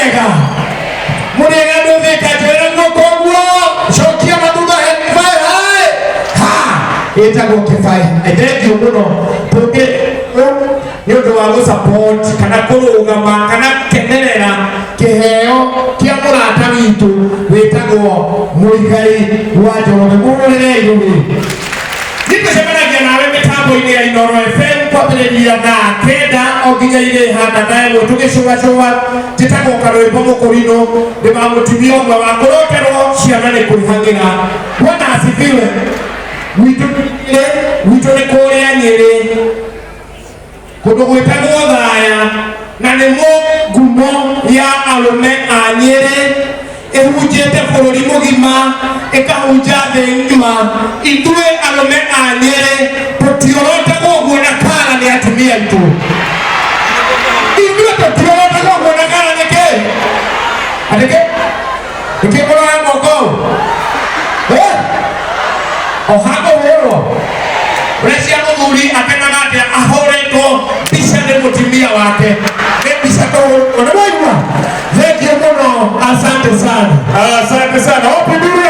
Ega mũrĩega andũ thĩka njĩra guoko ũguo cokia na thutha he kĩbaĩ haĩ ha ĩtagwo kĩbaĩ thengiũ mũno tũngĩ nĩ ũndũ wa gũ-support kana kũrũgama kana kenerera kĩheo kĩa mũrata witũ wĩtagwo Mũigai wa Njoroge. Mũhũrĩrei rũhĩ. Nĩtũcemanagia nawe mĩtambo-inĩ ya Inooro FM kwambĩrĩria thaa 9 o nginya irĩha na thaa 1 tũgĩcũgacũga. Njĩtagwo Karwĩmbo Mũkũrinũ, ndĩ wa mũtumia ũmwe wa kũroterwo ciana nĩ kwĩhang'ĩra. Bwana asifiwe. Gwitũ gwitũ nĩ kũrĩa Nyĩrĩ, kũndũ gwĩtagwo Thaya, na nĩ ngumo ya arũme a Nyĩrĩ ĩhunjĩte bũrũri mũgima, ĩkahunja thĩ ng'ima. Ithuĩ arũme a Nyĩrĩ tũtiorotagwo ũguo na kara nĩ atumia aitũ. Ithuĩ tũtiorotagwo ũguo na kara nĩkĩ? Atĩkĩ nĩkĩ mũroya moko ũũ? Oha kũhũrwo ũrĩa mũthuri akenaga atĩa ahũrĩtwo mbica nĩ mũtumia wake, nĩ mbica kũhũrwo nĩ waigua. Thengiũ mũno, asante sana. Asante sana. Wapi nduru?